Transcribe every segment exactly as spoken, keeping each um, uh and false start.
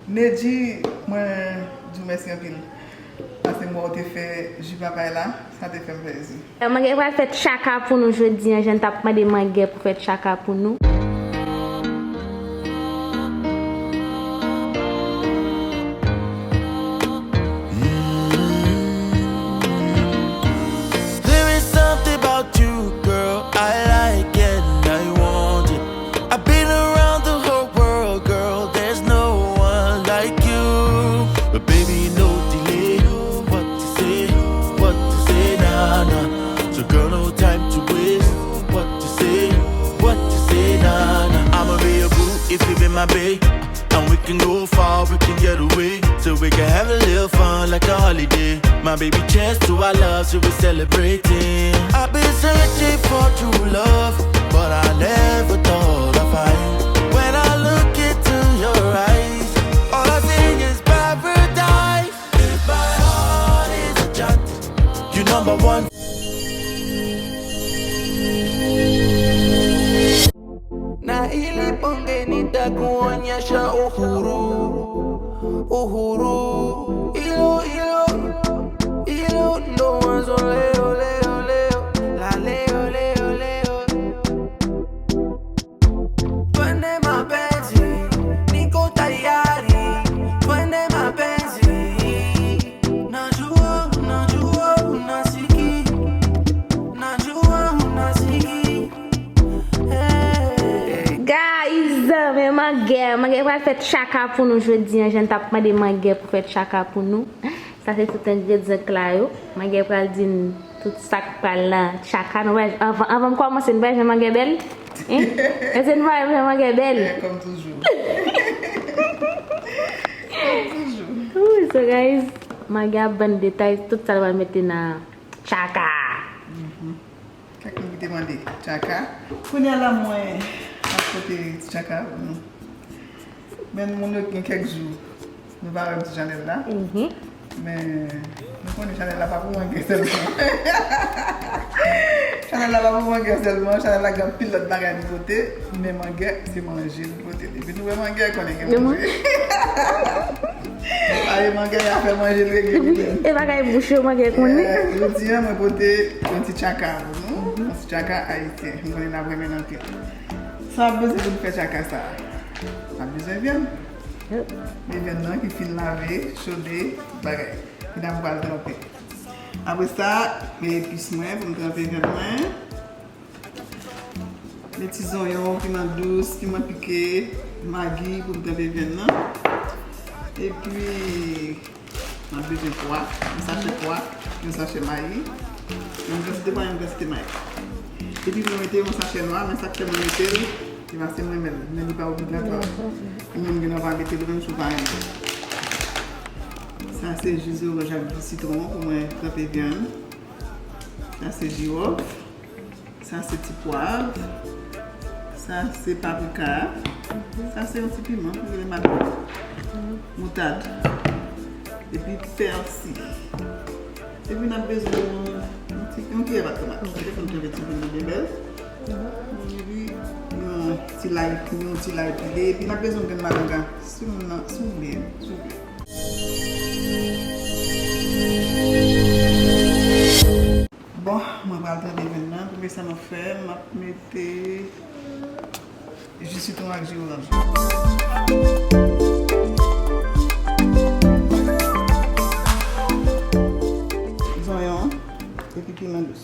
Nedji, mwen di w mèsi anpil. Paske m wè w te fè ji papay la, sa te fè m plezi. Mwen gen pral fè tchaka pou nou jodi an, jan n t ap mande Mangè pou fè tchaka pou nou. There is something about you, girl, I like and I want it. I've been around the whole world, girl, there's no one like you. But baby, no delay. What to say, what to say, nah, nah. So girl, no time to waste. What to say, what to say, nah, nah. I'ma be your boo if you be my babe. And we can go far, we can get away. So we can have a little fun like a holiday. My baby, cheers to our love, so we celebrating. I've been searching for true love, but I never thought I'd find. When I look into your eyes, all I see is paradise. If my heart is a child, you number one. Na ilipongeni takuonyesha uhuru, uhuru, ilo, ilo, ilo ndo wazo leo, leo, leo, la leo, leo, leo. Twende mapenzi, niko tayari, twende mapenzi. Najua, najua unasiki, najua unasiki. Guys, men Mangè, Mangè pral fè tchaka pou nou jodi an, jan n t ap mande Mangè pou fè tchaka pou nou. Sa se tout engredyan k la yo. Mangè pral di n tout sa k pral nan tchaka. Nou pral, anvan, anvan m kòmanse, nou pral jwenn Mangè bèl? Hein? Èske nou pral jwenn Mangè bèl? Kòm toujou. Kòm toujou. Ooh, so guys, Mangè ap ban n detay tout sa l pral mete nan tchaka. Kèk moun ki te mande tchaka. Kounye a la mwen ap pote ti tchaka pou nou. Men moun yo gen kèk jou nou pa wè m sou chanèl la. Men nou konnen chanèl la pa pou Mangè sèlman. Chanèl la pa pou Mangè sèlman. Chanèl la gen anpil lòt bagay nou pote. Men Mangè se manje nou pote. Depi nou wè Mangè konnen gen manje. Pale Mangè a fè manje l regle li menm. E bagay bouch yo Mangè konnen. Jodi a mwen pote yon ti tchaka pou nou. Yon ti tchaka ayisyen. M konnen n ap renmen l anpil. Sa w ap bezwen pou n fè tchaka sa a? W ap bezwen vyann. Men vyann nan ki fin lave, chode, bagay. Ki n ap pral tranpe. Apre sa, men epis mwen pou m tranpe vyann mwen. Men ti zonyon, piman dous, piman pike, magi pou m tranpe vyann nan. Epi, n ap bezwen pwa, yon sachè pwa, yon sachè mayi, yon kantite pwa, yon kantite mayi. Epi mwen mete yon sachè nwa, men sa k fè mwen mete l, se paske mwen renmen l, men li pa obligatwa. Ou menm gen dwa pa mete l ou menm si w pa renmen l. Sa se ji zoranj ak ji sitwon pou mwen tranpe vyann. Sa se jiwòf. Sa se ti pwav. Sa se paprika. Sa se yon ti piman, nou rele magi. Moutad. Epi pèsi. Epi n ap bezwen yon, yon ti, yon kiyè bat tomat. Mete pou n trete ti vin nan byen bèl. Epi yon ti lay, yon ti lay pile. Epi n ap bezwen yon grenn malanga. Si moun nan, si w vle, si w vle. Bon, mwen pral tranpe vyann nan. Premye sa m ap fè, m ap mete ji sitwon ak ji oranj. Zonyon, epi piman dous.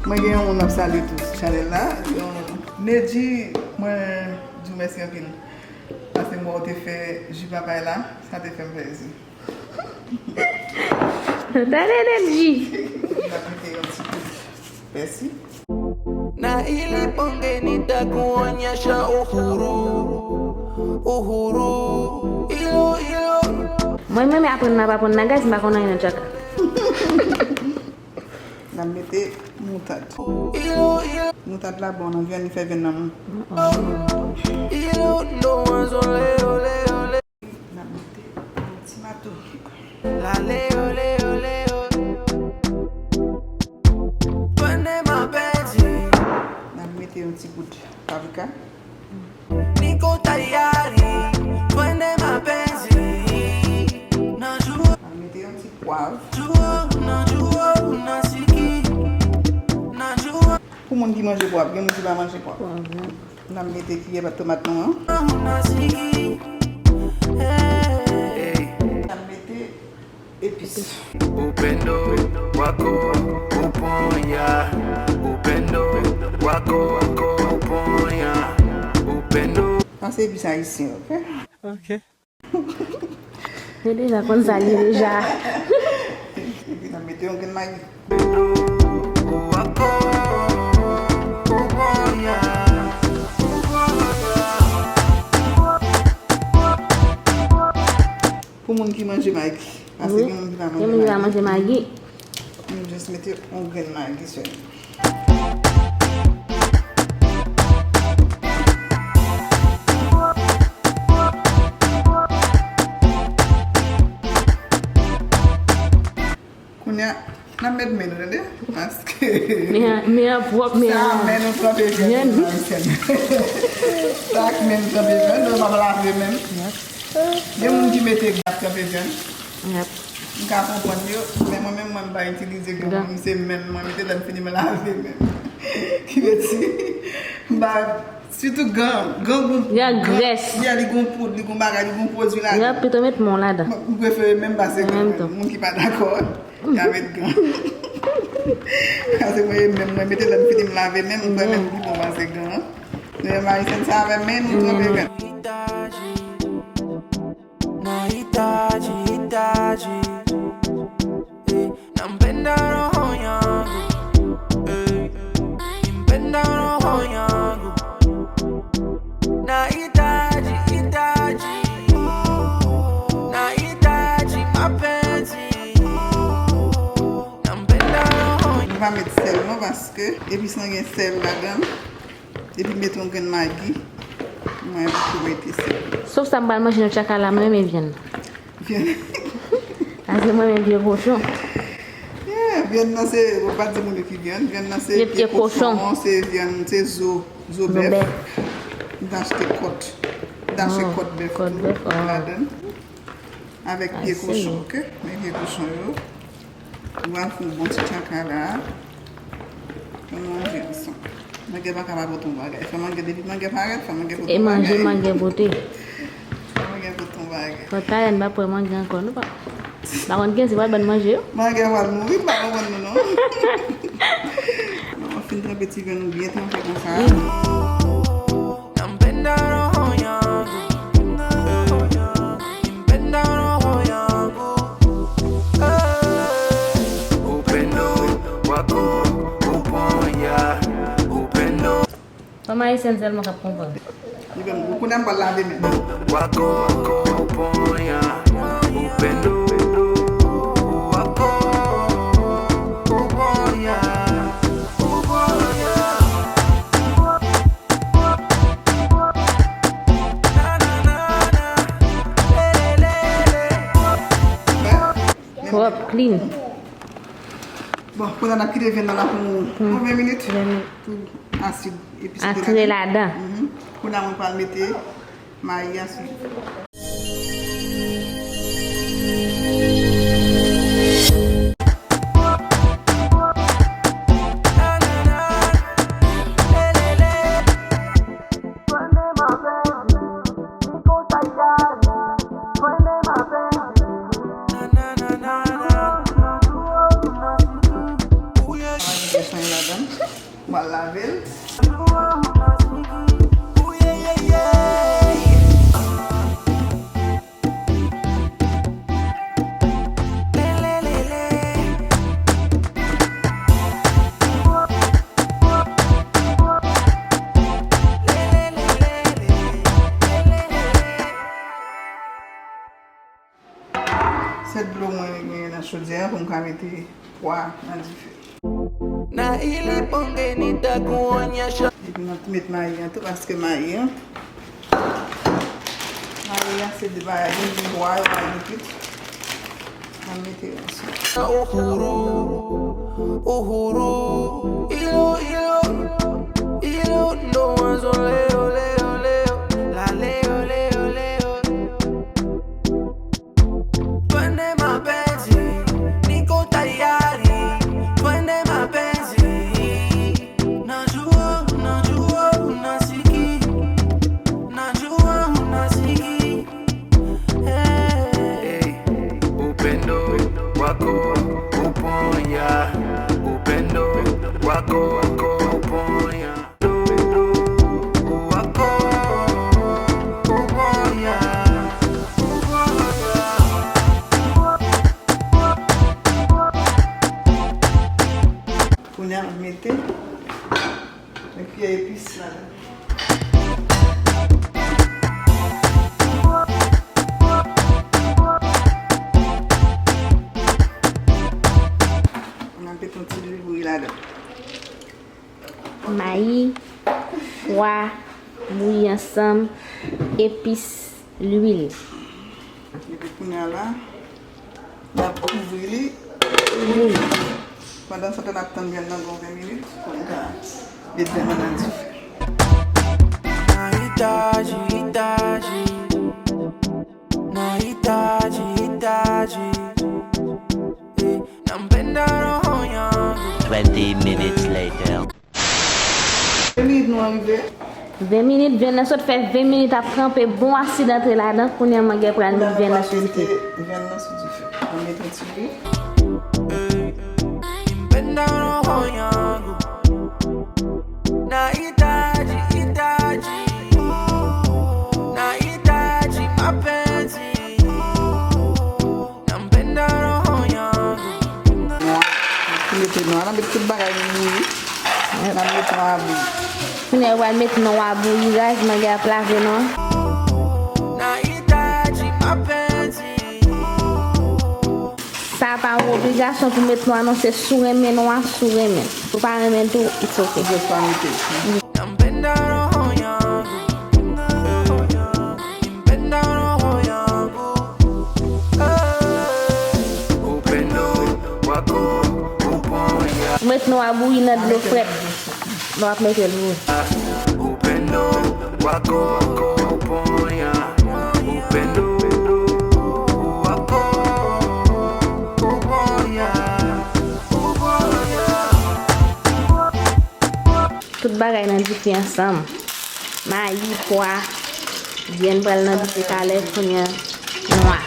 Mwen gen yon moun m ap salye tou sou chanèl la. Yon Nedji, mwen di w mèsi anpil. Paske m wè w te fè ji papay la, sa te fè m plezi. Tande Nedji. M ap mete yon ti kout pèsi. Na ilipongeni takuonyesha uhuru, uhuru, ilo, ilo. Mwen menm aprann m ap aprann nan gaz, m pa konn anyen nan tchaka. N ap mete moutad. Ilo, ilo, Moutad la bon nan vyann, li fè vyann nan mou. ilo ndo wazo leo, leo, leo. N ap mete yon ti mato. La leo, leo, leo. Twende mapenzi. N ap mete yon ti gout. Pa Paprika. Niko tayari, twende mapenzi. Najua, mete yon ti pwav. Jua, najua unasiki. Najua. Pou moun ki manje pwav, gen moun ki pa manje pwav. Pwav, wi. N ap mete kiyè tomat nou an. Unasiki. Hey. N ap mete epis. Upendo wako uponya. Upendo wako uponya. Upendo. Sa se epis ayisyen, ok? Ok. Yo deja konn sa l ye deja. Epi n ap mete yon grenn Magi. Pou moun ki manje Magi. Paske gen moun ki pa manje Magi. Gen moun ki pa manje Magi. M just mete yon grenn Magi sèlman. Kounye a, n ap met men nou, tande? Paske men an, men an pwòp, men sa an, men nou tranpe vyann, vyann. Sa ak men nou tranpe vyann, nou pa lave men. Gen moun ki mete ga tranpe vyann. Yep. M ka konprann yo, men mwen menm, mwen m pa itilize ga. Mwen, se men mwen mete lè m fini m lave men m. Ki vle di, m pa, sitou gan, gan gon, gan grès. Ya, li gon poud, li gon bagay, li gon pwodui ladan. Ya, pito met men w ladan. Mwen, m prefere men m pase gan. Moun ki pa dakò, y a met gan. Paske mwen, men mwen mete lè m fini m lave men m, m kwè men m pi bon pase gan. Men ayisyen sa avè men nou tranpe vyann. Nahitaji, hitaji, eh, nampenda roho yangu, eh, nimpenda roho yangu. Nahitaji, hitaji, nahitaji mapenzi, nampenda roho. Nou pa met sèl non, paske epis lan gen sèl ladan l. Epi mete yon grenn Magi. Mwen tou mete sèl. Sof sa m pral manje nan tchaka la, mwen renmen vyann nan. Vyann. Paske mwen renmen vye kochon. Yeah, vyann nan se, ou pa di moun yo ki vyann. Vyann nan se pye kochon, se vyann, se zo, zo bèf. M t achte kòt. M t achte kòt bèf tou ladan l. Avèk pye kochon, ok? Men pye kochon yo. Ou pral fè yon bon ti tchaka la. Pou nou manje ansanm. Mangè pa ka pa pote yon bagay. Fè mangè, depi mangè parèt, fè mangè pote yon bagay. E manje mangè pote. Fè mangè pote yon bagay. Fò talè n pa pran mangè ankò, nou pa. Pa konn kiyès ki pral ban manje yo. Mangè pral mouri, m pa konprann nou non. Bon, fin tranpe ti vyann nou byen tranpe konsa. Nampenda roho yangu. Nampenda roho yangu. Eh, upendo wako uponya. Upendo. Fanm ayisyèn sèlman k ap konprann. Li menm, ou konnen m pral lave men. Wako uponya. Upendo wako uponya. Uponya. Pwòp, clean. Bon, kounye a n ap kite vyann nan la pou, pou ven minit. Ven minit. Pou asid, epis antre ladan. Mhm. Kounye a mwen pral mete mayi a sou. Mwen lave l. Sèt dlo mwen gen nan chodyè a pou m ka mete pwa nan dife. Na ili bonge ni dakuonyesha. Epi mwen met mayi an tou, paske mayi an, mayi an se de bagay, gen pwa yo, pa gen kwit. Mwen mete yo ansanm. Uhuru, uhuru, ilo, ilo, ilo, Wanzo leo, leo, leo, la leo, leo, leo. Twende mapenzi, niko tayari. Twende mapenzi, najua, najua unasiki, najua unasiki. Hey. Upendo wako uponya, upendo wako uponya. Kounye a, m ap mete yon kiyè epis ladan. M ap mete yon ti lwil bouyi ladan. Mayi, pwa, bouyi ansanm, epis, lwil. Epi kounye a la, n ap kouvri li. Wi. Pandan se tan, n ap tann vyann nan gon ven minit pou n ka met vyann nan nan dife. Nahitaji, hitaji. Nahitaji, hitaji. Eh, nampenda roho yangu. Twenty minutes later. Ven minit nou rive. Ven minit, vyann nan sot fè ven minit ap kanpe, bon asid antre ladan, kounye a mwen gen pral met vyann nan sou dife. Vyann nan sou dife. Mwen mete yon ti lwil. Hey, nampenda roho yangu. Nahitaji, hitaji. Nahitaji mapenzi. Nampenda roho yangu. Nwa. N ap mete nwa. N ap mete tout bagay nou bouyi. N ap mete nwa bouyi. Kounye a, yo pral mete nwa bouyi, guys, mwen gen ap lave nwa. Nahitaji mapenzi. Sa pa yon obligasyon pou met nwa non, se si w renmen nwa, si w renmen. Si w pa renmen tou, it's ok. Jis pa mete. Nampenda roho yangu. Nampenda roho yangu. Eh, upendo wako uponya. Ou met nwa bouyi nan dlo frèt. Lè w ap mete l bouyi. Upendo wako uponya. Upendo wako uponya. Uponya. Tout bagay nan dife ansanm. Mayi, pwa, vyann pral nan dife talè, kounye a, nwa.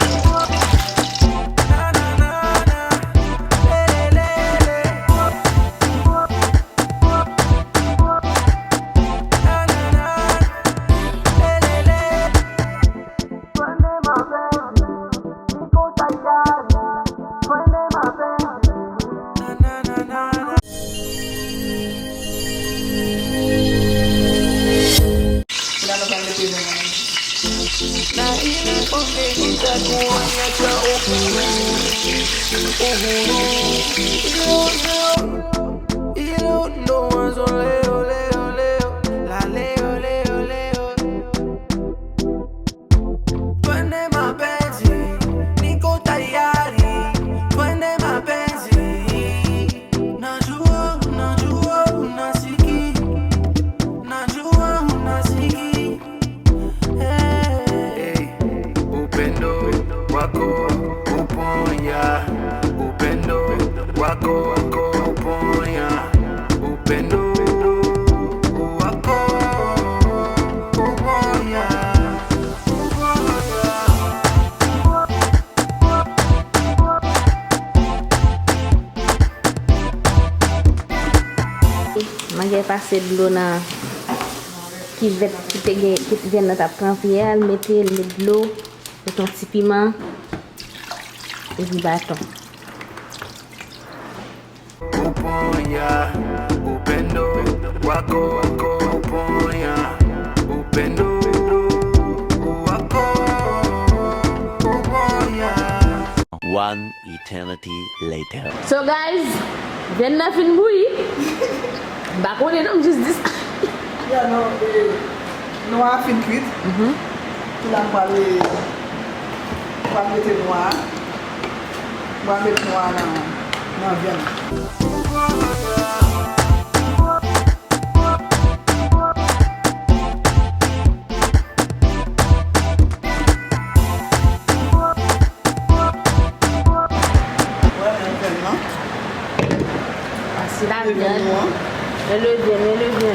Twende mapenzi, niko tayari. Twende mapenzi, najua, najua unasiki, najua unasiki. Hey. Hey, upendo wako uponya, upendo wako uponya, upendo wako uponya. Mwen gen pase dlo nan kivèt ki te gen, ki vyann nan t ap tranpe a, l mete, l met dlo, met yon ti piman, epi baton. Uponya, upendo wako uponya, upendo wako uponya. One eternity later. So guys, vyann nan fin bouyi. M pa konnen non, m jis di sa. Ya, non, eh, nwa a fin kwit. Mhm. Tou la m pral, m pral mete nwa a. M pral mete nwa a nan, nan vyann. Men leve, men leve.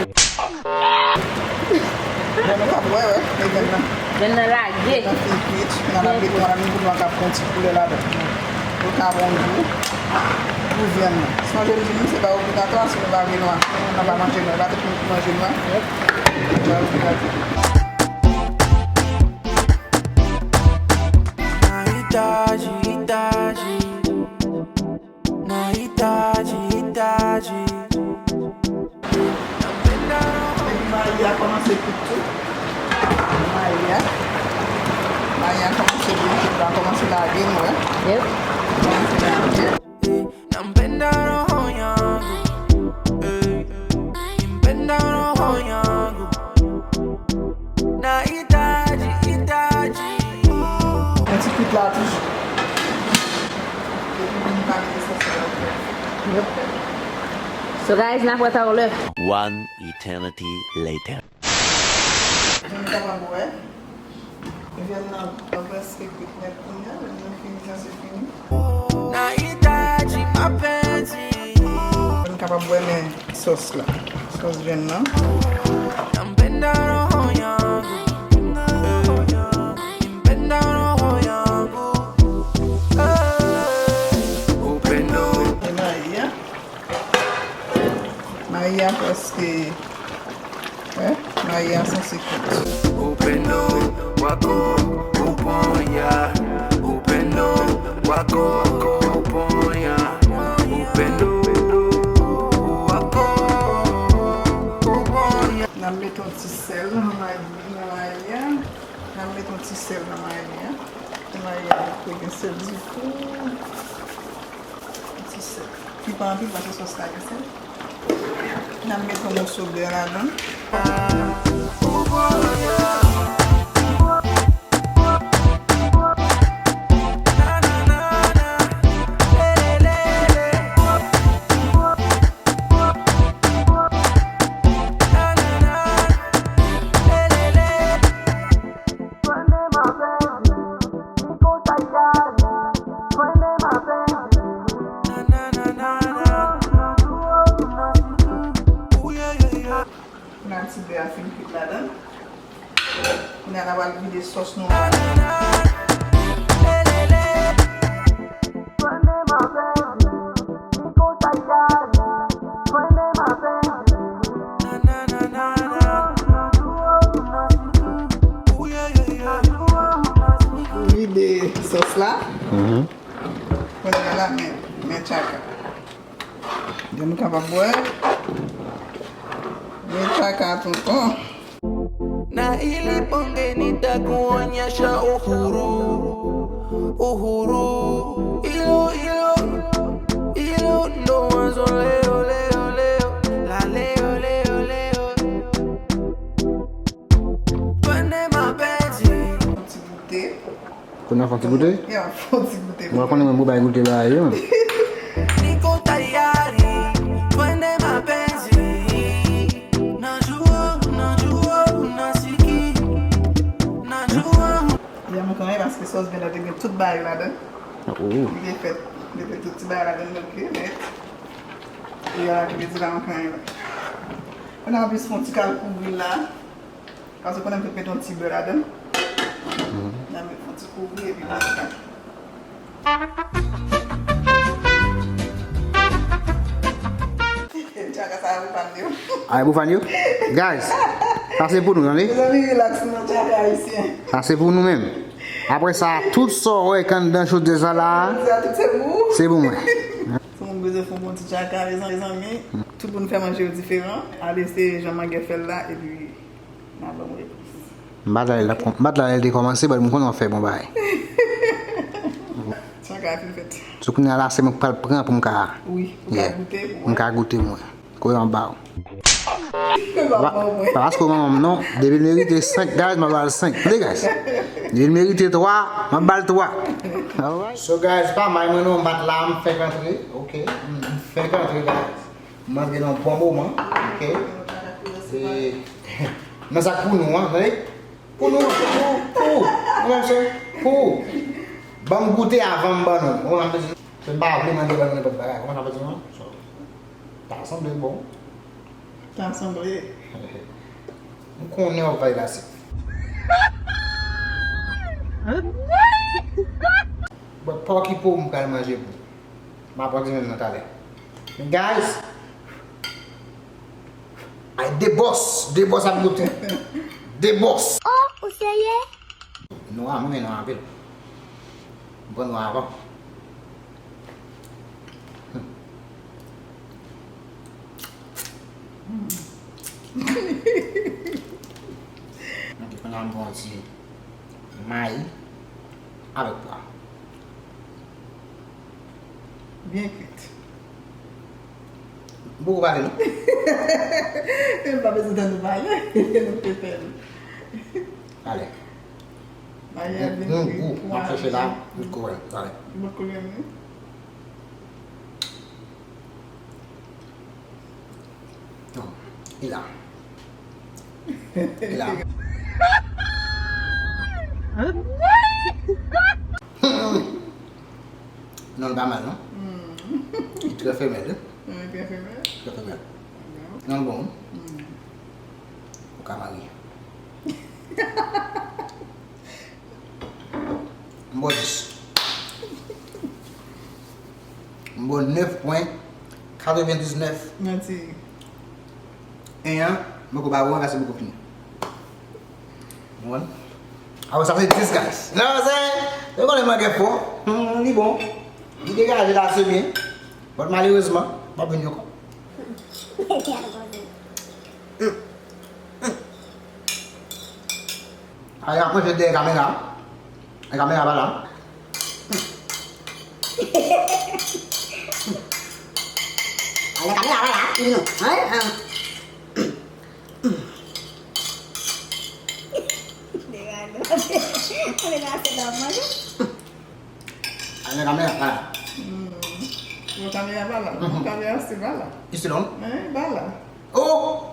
Bon, nou ka bwè, wè, men vyann nan. Vyann nan lage. Vyann nan fin kwit, nou ap mete, nou ap mete yon ti koulè ladan. Pou ka bon gou pou vyann nan. Sonje m di nou, se pa obligatwa si nou pa vle nwa. Nou pa manje nwa, e pa tout moun ki manje nwa. Yep. Se pa obligatwa. Nan itaji, itaji. Nan itaji, itaji. Epi mayi a kòmanse kwit tou. Mayi a. Mayi a kòmanse byen, kwit la kòmanse lage, nou wè. Yep. Kòmanse lage. Nampenda roho yangu, eh, nimpenda roho yangu. Nahitaji, hitaji. Yon ti kwit la toujou. Epi vin pa mete sòs la. Yep. So guys, n a wè talè. One eternity later. Vin kapab wè. Vyann nan prèske kwit nèt kounye a, lè nou fini sa, se fini. Nahitaji mapenzi. Nou kapab wè men sòs la. Sòs vyann nan. Nampenda roho yangu. Nimpenda roho yangu. Eh, upendo. E mayi a. Mayi a prèske, wè, mayi a sanse kwit. Upendo wako uponya, upendo wako uponya, upendo wako uponya. N ap mete yon ti sèl nan mayi, nan mayi a. N ap mete yon ti sèl nan mayi a. Nan mayi a, pa gen sèl ditou. Ti sèl. Li pa anpil paske sòs la gen sèl. N ap mete yon moso bè ladan. Kounye a ti bè a fin kwit ladan. Kounye a n a pral vide sòs nou an. Vide sòs la. Mhm. Kounye a la, men, men tchaka. Jan nou kapab wè, men tchaka tonton. Na ili bongeni da kuonyesha uhuru, uhuru, ilo, ilo, ilo ndo wazo leo, leo, leo, la leo, leo, leo. Twende mapenzi. Ti goute. Kounye a fè yon ti goute? Ya, fè yon ti goute. Mwen konnen mwen pou bay goute bagay yo. Niko tayari, twende mapenzi. Najua, najua unasiki. Najua. Ya, mwen konnen paske sòs vyann nan te gen tout bagay ladan. Oh. Li te fèt, li te tout ti bagay ladan, ok, nèt. E ya, ki vle di la, mwen konnen la. Kounye a, m ap jis fè yon ti kal kouvri la. Paske konnen m te mete yon ti bè ladan. Mhm. N a met yon ti kouvri epi nou ka. Tchaka sa a pou fan yo. A, pou fan yo? Guys, sa se pou nou, tande? Mezanmi, relax, non, tchaka ayisyen. Sa se pou nou menm. Apre sa, tout sa w wè k anndan chodyè sa la, sa tout se pou ou. Se pou mwen. Si moun bezwen fè yon bon ti tchaka, mezanmi, tout moun fè manje yo diferan. Ale se jan Magè fè l la, epi N a ban mwen repons. M pa t lè l ap kòm-, m pa t lè l te kòmanse, but m konnen w ap fè bon bagay. Tchaka a fin fèt. So kounye a la, se mwen k pral pran pou m ka. Wi, ou ka goute pou wè. M ka goute mwen. Kote m ap ba w. Ou pa ban mwen. Pa, pa paske w manman m non. Depi l merite senk, guys, m ap ba l senk. Tande, guys. Depi l merite twa, m ap ba l twa. Alright. So, guys, pa may mwen non, m pa t la, m fèk antre. Ok. M, m fèk antre, guys. M antre nan bon moman, ok? E, nan sa k pou nou an, tande? Pou nou an, pou, pou, pou, ou menm se, pou ou. Ban m goute avan m ban nou. Ou konprann sa m vle di? Se m pa vle mande ban nou nenpòt bagay. Ou konprann sa m vle di, non? So, ta sanble bon. Sa sanble. M konnen w ap vay la se. But pa okipe w, m pral manje pou ou. M ap pran di menm nan talè. Men guys, ay de bòs, de bòs ap goute. De bòs. Oh, ou serye? Nwa, mwen renmen nwa anpil. M pran nwa avan. Ok, kounye a m pran ti mayi avèk pwa. Byen kwit. M poko pale non. M pa bezwen tann ou pale. Nou te fè l. Ale. Mayi a byen kwit. Yon gou m ap chèche la, m kore. Ale. Bòt koulye m wi. Non, li la. Li la. Non, l pa mal non. Li trè femèl wi. Trè femèl. Trè femèl. Non, l bon wi. Ou ka marye. M ba w dis. M ba w nèf pwen katrevendiznèf. Manti. En an, mwen ko ba ou an, paske mwen ko fini. Ou konprann? Apre sa se dis, guys. Non, se, yo konnen mwen gen fò. Hmm, li bon. Li degaje la, se byen. But malerezman, m ap vin ankò. Ay, ap manje dèyè kamera. Ay, kamera pa la. Ay, kamera pa la. Non. Hein? Hein? Kamera se la manje. Ann kamera pa la. Hmm. Bon, kamera pa la. Mhm. Kamera se pa la. Isi non? Hein, pa la. Oh!